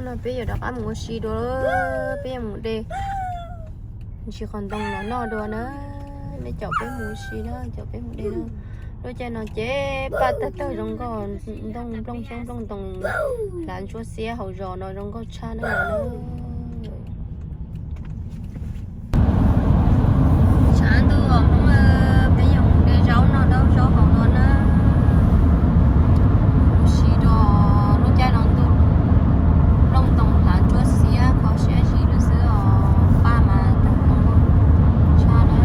No peb yuav rov qab mus ua si dua, peb yuav mus de ntsis qos ntoo los noj dua na. Nej caum peb mus ua si na, caum peb mus de na. Lub caij no ces paj tawg tawg zoo nkauj, ntoo nplooj xyoob nplooj ntoos hlav ntsuab xiab hauv zos no zoo nkauj tshaj na. Tshav ntuj os Hmoob, peb yuav mus de zaub noj zaub haus no na. Ua si rau lub caij no ntuj nplooj ntoos hlav ntsuab xiab kho siab zis lawm xwb os, paj mas tawg zoo nkauj tshaj na.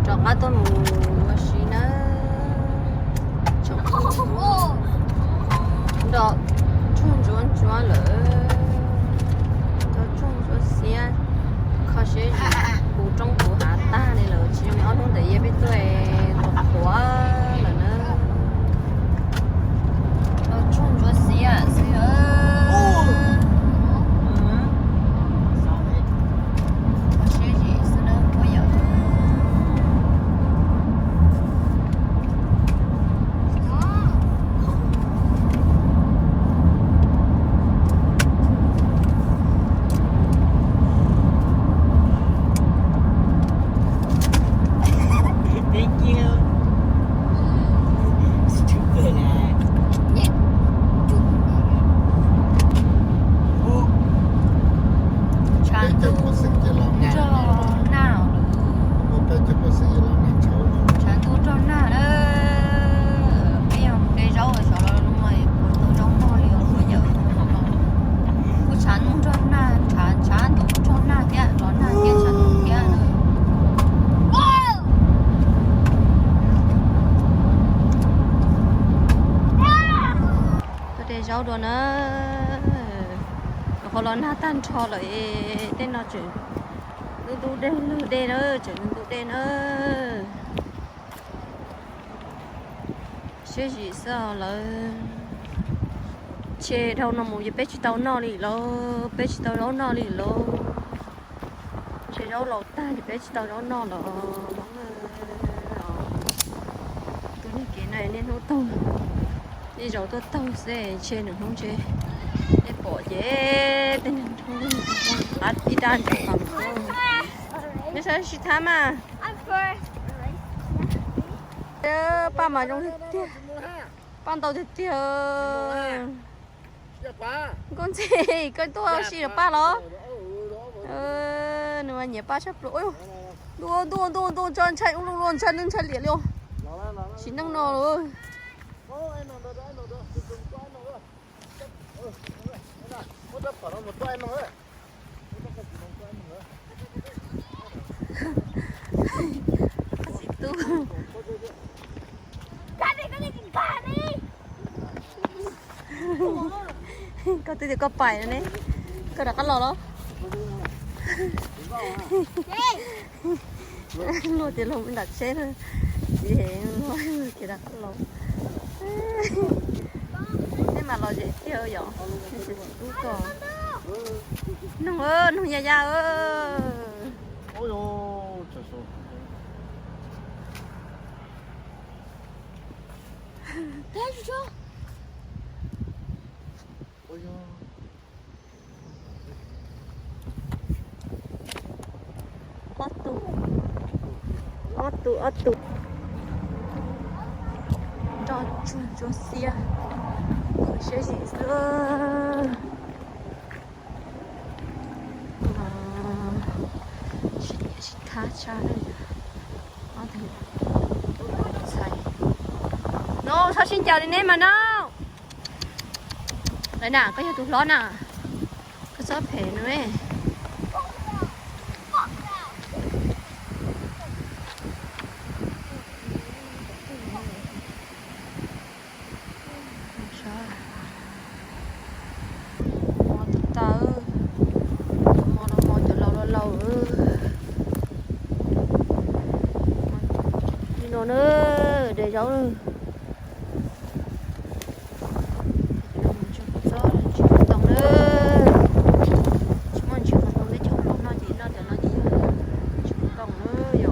Rov qab tuaj mus ua si na. Nrog tshuaj ntsuab ntsuab lawm, nrog tshuaj ntsuab xiab, kho siab zis puv roob puv hav tag li lawm, tsis zoo li ob hnub ntawd peb tuaj qhuav qhuav lawm na. Nrog tshuaj ntsuab xiab xwb. Kho siab zis xwb na puab yawm. Tshav ntuj nrog nag, tshav ntuj nrog nag na. Peb yog de zaub xyov los no mas puas tau zaub noj li os puab yawm. Kuj tshav ntuj nrog nag, tshav ntuj nrog nag thiab los nag thiab tshav ntuj thiab. Tuaj de zaub dua na. Nyuam qhuav los nag tag nrho lawm, tej no tseem ntub ntub dej lug dej na, tseem ntub ntub dej na. Siab zim xwb lawm. Tshe dhau no mus ces peb tsis tau noj li lauj, peb tsis tau zaub noj li lauj. Tshe zaub laus tag ces peb tsis tau zaub noj los. Tus niag kev no niaj hnub taug, niaj zaus tuaj taug xwb, tshe nws hnub ntshe nej pom ces tej niag nrhoob qab ib dab ntawm qab. Nej saib sib thab mas. Paj mas zoo tiag tiag, paj ntau tiag tiag. Nkauj Ntxhi, koj tuaj ua si rau paj los? Nws mas nyiam paj tshaj plaws. Ntuj ntuj ntuj ntuj, ntshai ntshai ub luj luj, ntshai ntshai liam li os. Tsis neej no lawm. Txiv tub. Koj twb tias koj pais no ne, koj rov qab los los. Luag tias los nram tsheb na, txiv heev, luag tias rov qab los. Tej mas los zem tiag yom, txiv tub koj. Noog, noog ya ya. Ob tug, ob tug, ob tug. Nrog tshuaj ntsuab xiab, kho siab zim xwb. Sib niam sib thab tshaj. Ob tug tub ntxhais no txhob sib ncaws li neb mas no. Lawv na, koj yog tus hlob na, koj txhob phem no. Mov tub tawg, mov no mov cov laus laus laus. Li no na, de zaub na. Ntsis qhov ntoo na, tsis muaj ntsis qhov ntoo, teb chaws noj ces noj cov no ces yog ntsis qhov ntoo na.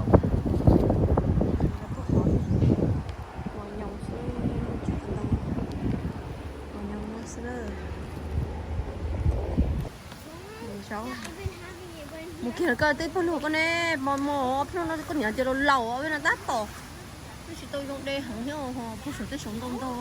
Koj twb pog lug koj ne, mos mos pheej no koj niam tias laus laus no tab tom. Twb tsis tau zoo de heev thiab, pheej saum tej saum ntoo ntau.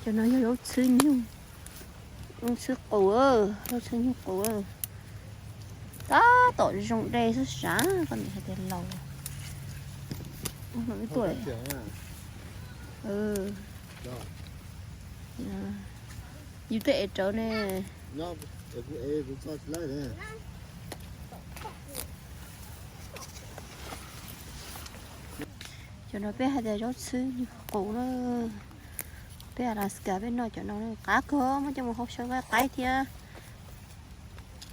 Cov no yog zaub txhwb nyug, zaub txhwb qus, zaub txhwb nyug qus. Tab tom zoo de xwb sav, koj niam hais tias laus. Ib tuaj. Yus twb ev rawv ne. Cov no peb hais tias zaub txhwb nyug qus na. Peb Alaska peb noj cov no qab kawg, muab coj mus hau xyaw qaib qaib thiab.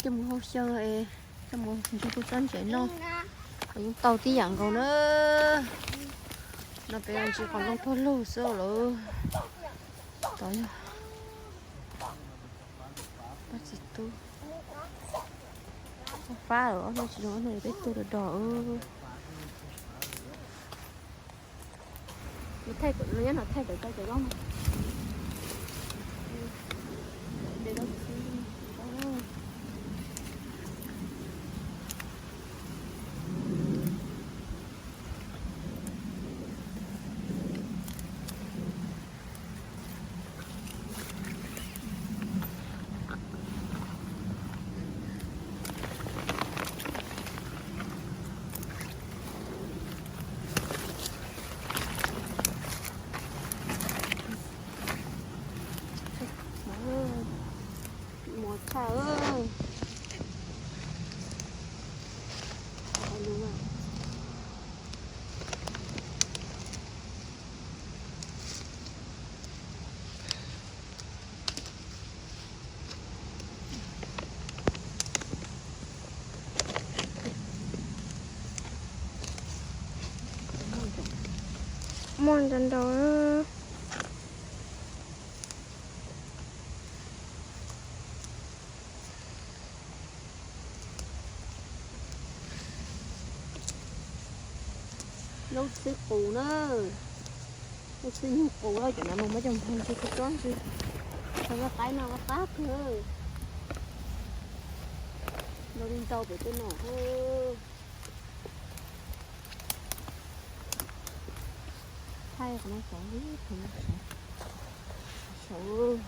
Coj mus hau xyaw, coj mus ntsis kuv txob ntsev noj, yeej tau tib yam nkaus na. No peb ntsis qos ntoo tuag lug xwb lawm. Tod yog pab txiv tub fab lawm, ob hnub tsis zoo ob hnub peb tuag dog dog. Nyob no thaij tawm tau cov zaub no. Muaj tshaj. Muaj ntau ntau. Zaub txhwb qus na, zaub txhwb nyug qus, cov no mas muab coj mus ntsis kuv txob ntsis, vaj qaib no vaj qab kawg. Ntau li ntau pem tej no. Thaij qhov no tod, saud.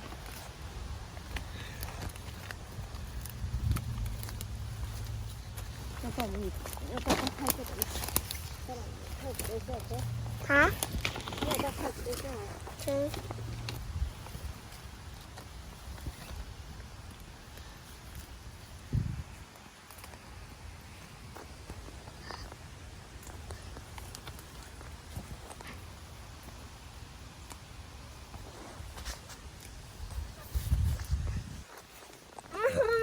Hab.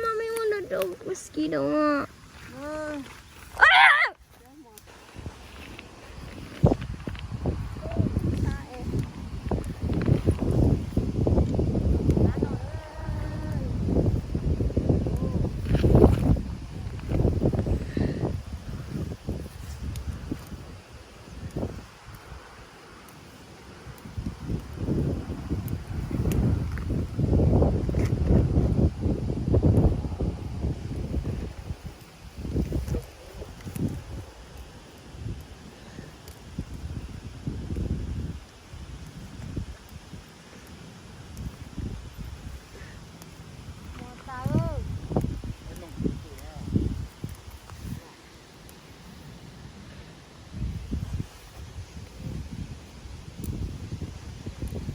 Mommy want a dog mosquito.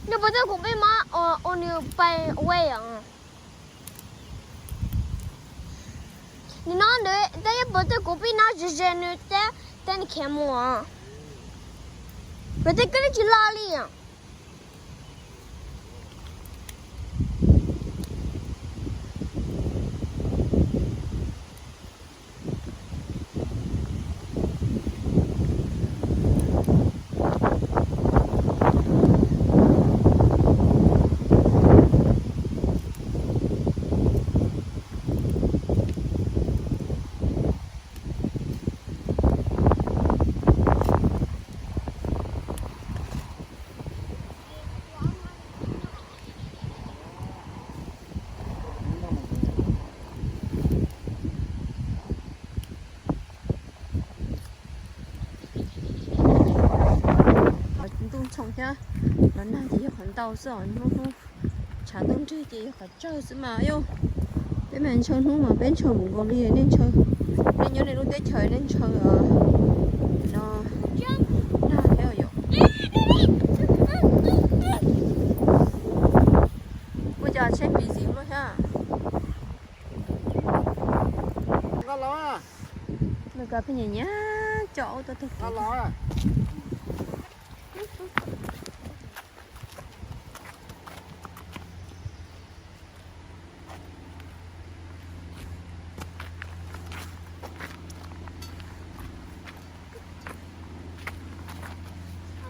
Nws puas txawj kuv pib mob on nws pais away os. Nws no nws tej puas txawj kuv pib no ze ze nws tej, tej nws khiav mus os. Nws tej kab li tsis loj li os. Tshooj thiab los nag ces yog qhov ntau xwb os, hnub hnub tshav ntuj nrig ces yog qhov tsawg xwb mas yog. Peb mas ntshaw hnub mas peb ntshaw mus nkaus li nej ntshaw, nej nyob nej lub teb chaws nej ntshaw no nag thiab yom. Ua cas tsheb pis zim luaj thiab. Nws kov pheej nyuam nyuam coj ub tuaj tug.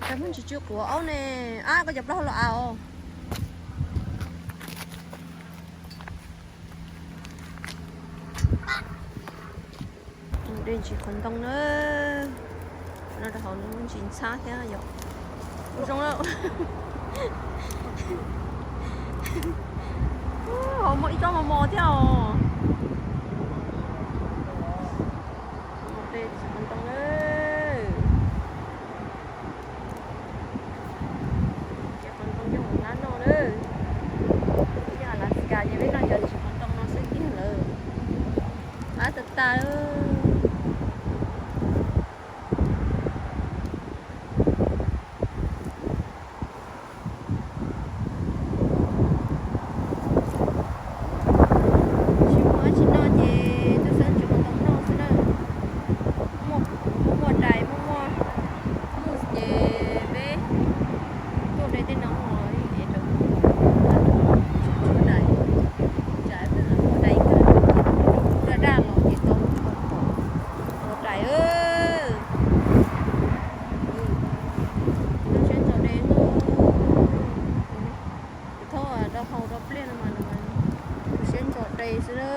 Cov pheej tsis tsw quav aub ne. Ab, koj cov plaub hau los av os. Dej ntsis qhov ntoo na. No rau hauv no ntsis ntxhab thiab yom. Ua zoo lawm. Hauv muaj ib tsob mos mos thiab os. Dej ntsis qhov ntoo na. Ces qhov ntoo coj mus hlab noj lawm. Yog Alaska ces peb noj cov ntsis qhov ntoo no xwb kiag lawm. Qab tag tag. Tsis muaj dab tsi noj ces tuaj xyuas ntsis qhov ntoo noj xwb na. Muaj, muaj dais, muaj, muaj mus ces peb tuaj de tej no los es rau tsis tshuav dais, tsam peb muaj dais kawg, daj daj los ces tau ua dais. Siab ntso de, thaub rau hau rau pliaj no mas, siab ntso de xwb na.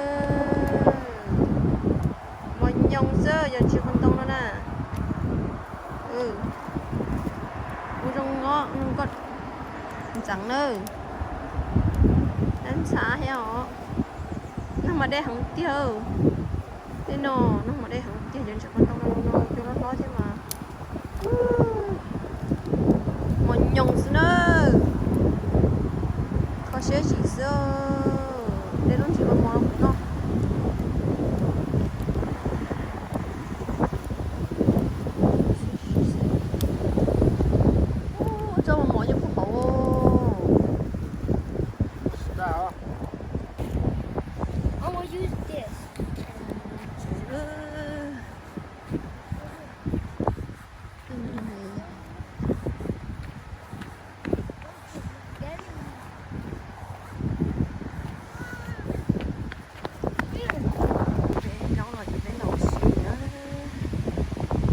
Mos nyoos xwb yog ntsis qhov ntoo no na. Ua zoo nyob koj ntxeev na. Dab ntxhab thiab os. Nag mas dej heev tiag. Tej no nag mas dej heev tiag, cov ntsis qhov ntoo no cua hlob hlob thiab mas. Mos nyoos xwb na. Kho siab zim xwb. De lub ntsis mos mos no kuv noj. Tsob mos mos nyob puag hauv. Peb laus los ces peb laus ua si na.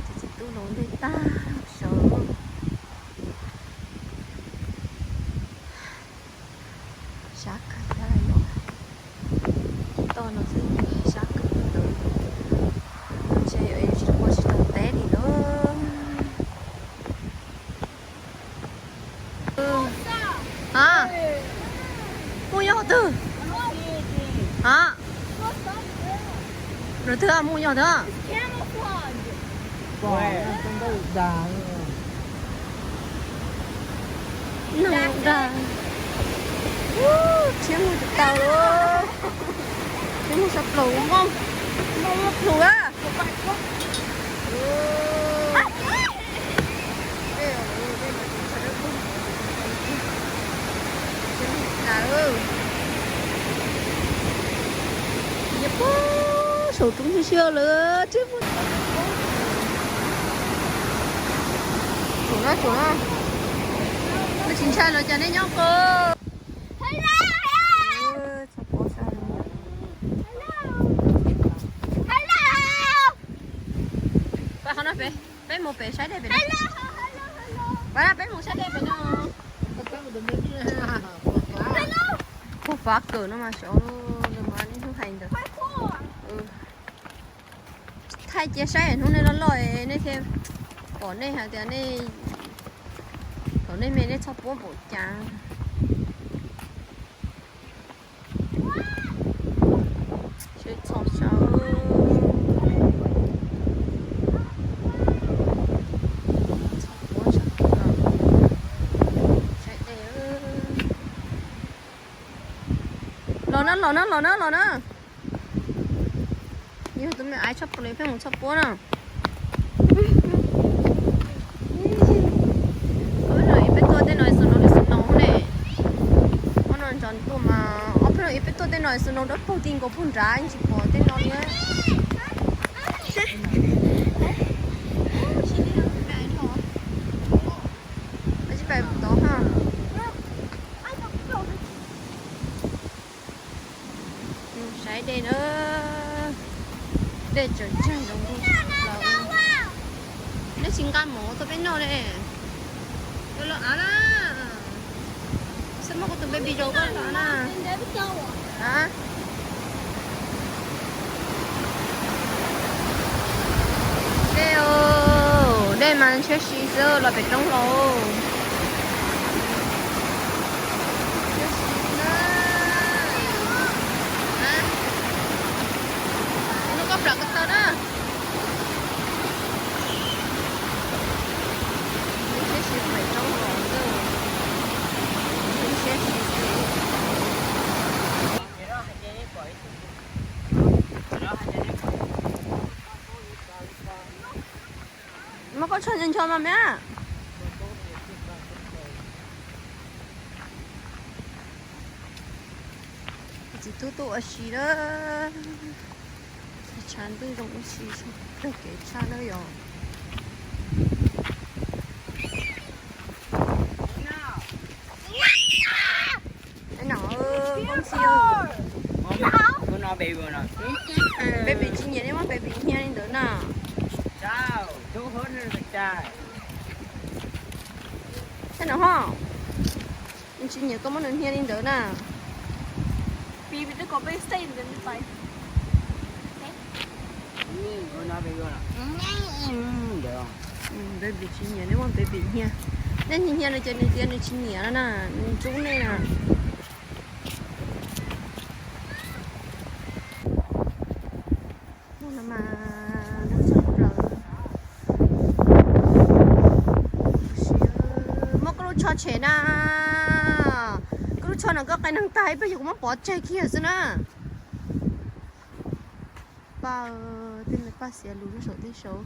Ces txiv tub laus ntej tag sawv. Sab kawg thiab yom. Toj no xwb sab kawg ntawd. Ntshe yuav tsis ua tsis tau teb li lawm. Ha, mus yog twg? Ha, lawv twg mus yog twg? Nag dag. Tshiab mus tsis tau lawm. Tshiab mus sab plaws, mob mob plhu a. Nyob puag saum roob siab siab lawm, tshiab mus. Tsum na, tsum na. Koj tsis ntshai los cas nej nyob koj. Pab qhov no peb, peb mus pem saib dej pem no. Pab peb mus saib dej pem no. Khuv fav kawg no mas xyov, nws mas niaj hnub hais ntawd. Thaij cia saib hnub nej loj loj nej thiaj pom, nej hais tias nej, thaum nej me nej txhob puab npaum cas. Seb txog saud. Txog puab txog puab. Los na, los na, los na. Yog tus me aiv tshaj plaws pheej mus txhoj puab na. Ob peb tuaj tej no snow li snow ne. Ob no ntsos tuaj mas ob peb no peb tuaj tej no snow dawb paug ti nkaus puag nrad tsis pom tej no li. Tsis pais tod ha. Saib dej na, dej tseem tsag zoo nkauj tshaj plaws. Neb tsis nqa mov tuaj peb noj ne. Yuav los av na. Xwb muab kuv tus baby rau koj los na. Dej, dej mas ntshiab si xwb los pem roob los. Nub koj plam ko taw na. Ntshiab si pem roob los xwb. Ntshiab si xwb. Muab koj tsho ncho ncho mas me. Txiv tub tuaj ua si na. Tshav ntuj zoo ua si, raug kev tshaj na yom. Baby tsis nyiam nej muab baby hnia li ntawd na. Tsis nyiam koj muab nws hnia li ntawd na. Baby tsis nyiam nej muab baby hnia. Nej hnia nws ces nws tias nws tsis nyiam no na, nws ntxub nej na. Hnub no mas ntuj tshaj plaws. Muab koj lub tsho tshem na. Koj lub tsho no koj qee neeg tag ib pliag yog kuv muab pov tseg kiag xwb na. Paj, tej me paj xiav lus nyob saum tej saud.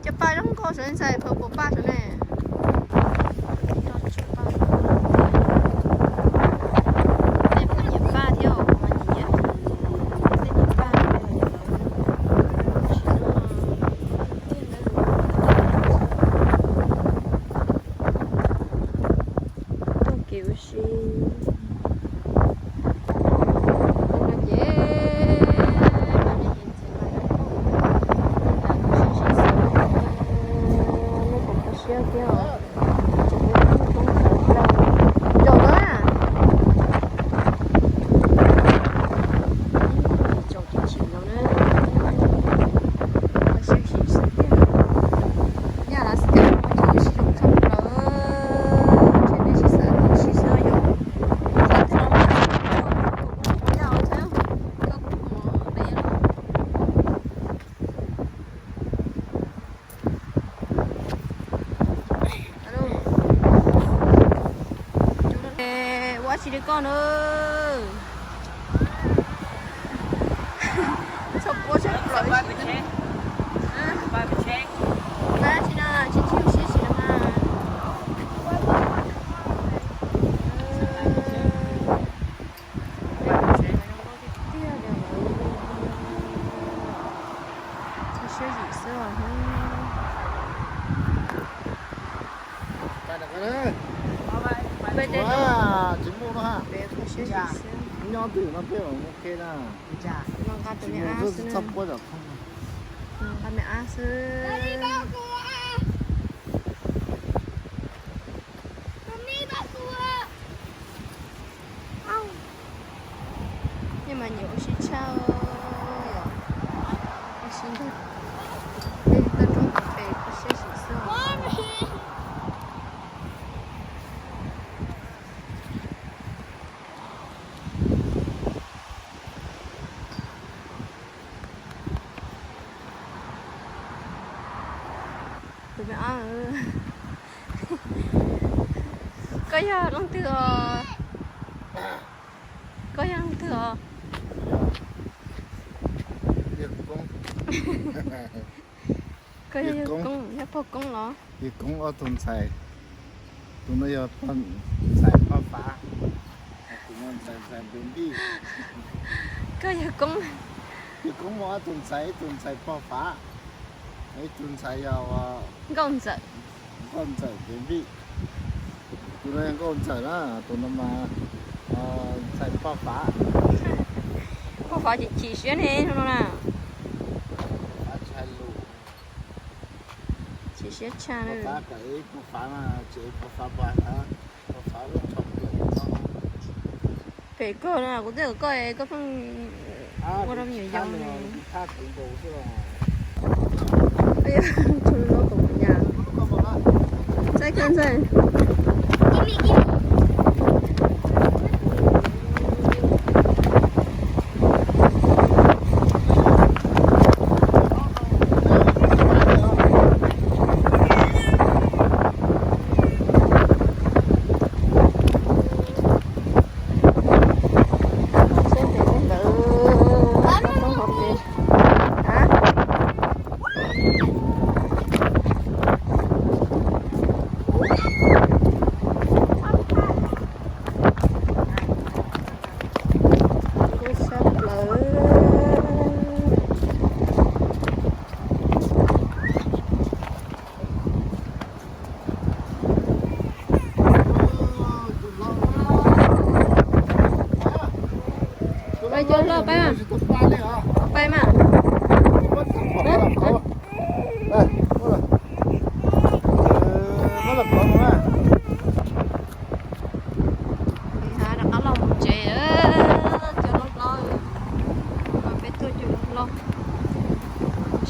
Cov paj zoo nkauj saum ntxhais phaw puas paj saum ne. Tej paj nyiam paj thiab os, kuv mas nyiam nyiam tej nyiam paj. Tiag ntawd. Tau kev ua si. Ces nej kom kho siab thiab os. Tseem muaj ib tug poob ntawd plaws. Zaum no na. Zaum tsis chim no na. Kho siab tsis xwb tiag. Nyaj Alaska no mas tseem sib zoo tshaj plaws. Ntshe nej tsis xav tias sib xav yog. Ua tsis li koj na. Txhob puab sab plaws. Tsis na, tsis tsis siab tsis na mas. Tiag tiag, txog siab zim xwb os. Tsis muaj no ha. Peb kho siab zim xwb. Nyob twg no peb mam mus ke na. Los nqa tus me ab xwb na. Nqa me ab xwb. Nej mas nyiam ua si tshaj yom. Ua si ntag. Tej toj roob pem kho siab zim xwb os. Tus me ab, koj yog leej twg os? Koj yog leej Koj yog yawg koob, yog pog koob los? Yawg koob ob tug ntxhais, tus no yog ntxhais pog fav, tus no ntxhais npis npij. Koj yawg koob. Yawg koob muaj ob tug ntxhais, ib tug ntxhais pog fav, ib tug ntxhais yog nkauj ntxawm, nkauj ntxawm npis npij. Tus no yog nkauj ntxawm na, tus no mas ntxhais pog fav. Pog fav chim chim siab ne no na. Chim siab tshaj na. Phem kawg no, kuv twb kom koj, koj pheej ua rau me nyuam yaus. Ntxaij kawg ntxaij. Pais cov hlo pais mas. Pais mas. Rov qab los mus tsev, cov hlob hlob, peb tuaj cov hlob hlob,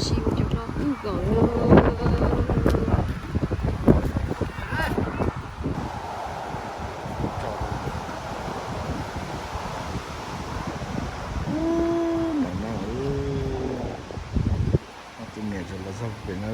sim cov hlob kawg nkaus. Tus niam tseem los txog pem na.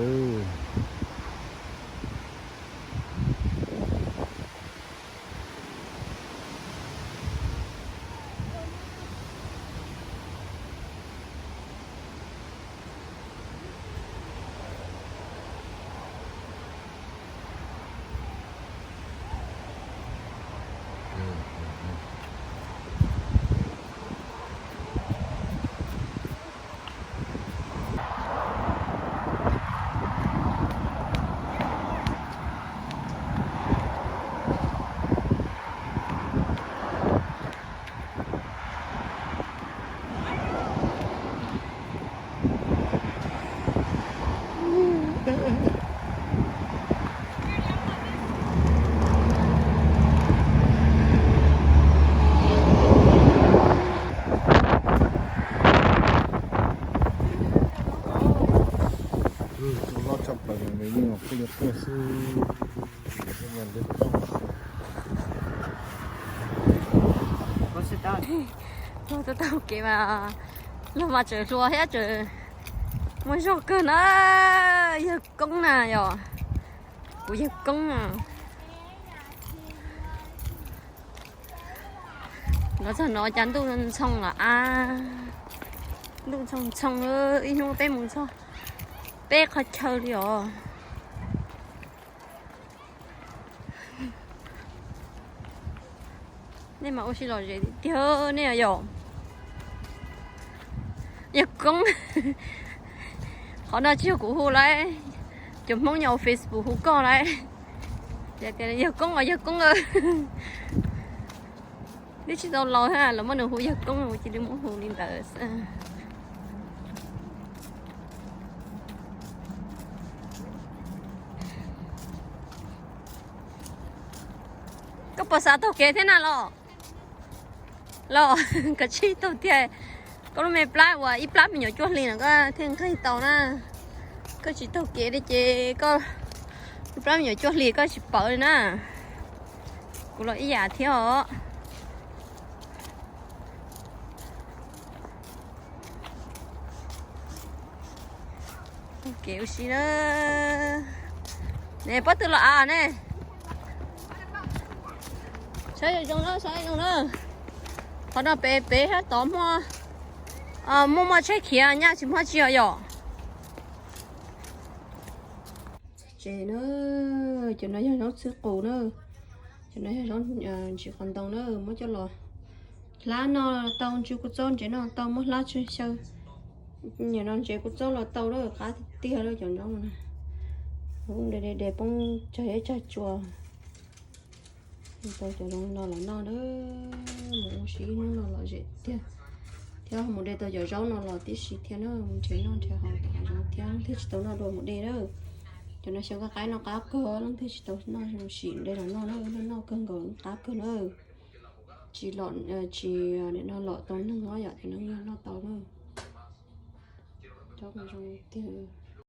Tus hlob tshaj plaws mas nws yeej los qhib qhia xwb. Los tau kev mas, los mas tseem hluas thiab tseem muaj zog kawg na. Yawg koob na yom, kuv yawg koob na. Los txog no cas ntuj ntxhoo lawm a. Ntuj ntxhoo ntxhoo, ib hnub peb mus txog peb qhov chaw li os. Nej mas ua si lom zem tiag nej yom. Yawg koob, qhov no tsis yog kuv hu lauj, cov Hmoob nyob hauv Facebook hu koj lauj. Yawg koob os, yawg koob. Twb tsis tau laus thiab los muab nws hu yawg koob, cia li muab hu li ntawd xwb. Koj puas xav taug kev thiab na los? Los, koj tsis taug tiag. Koj lub me plab uas ib plab me nyuam cuaj hlis no koj thiaj nqaij tau na. Koj tsis taug kev li ces koj lub plab me nyuam cuaj hlis koj tsis pawv li na. Kuv los ib yam thiab os. Taug kev ua si na. Ne pob tw los av ne. Saib zoo na, saib zoo na. Qhov no pem pem sab tod muaj, muaj muaj tsheb khiav nyaj tsis muaj tsi os yom. Ces na, cov no yog zaub txwj qus na, cov no yog zaub ntsis qos ntoo na, muab coj los hlab no tau, ntsis kua txob ntsev no tau, muab hlab tsw xyaw. Nim no ntsev kua txob los tau na, qab tiag tiag lawm cov zaub no na. De de de poob tsag ib tsag tsua. Tau cov zoo no los noj na, mus ua si ib hnub no lom zem tiag. Thiab mus de tau cov zaub no los tib si thiab na, mus nrhiav noj nrhiav haus tom hav zoov thiab, thiaj tsis tau noj dua mus de na. Cov no xyov nqaij qaib no qab kawg, leej twg tsis tau noj sim de los noj na, noj noj kawg nkaus qab kawg na. Tsis lom, tsis, nim no lom tau neeg os, yog cov no noj tau na. Cov zoo tiag.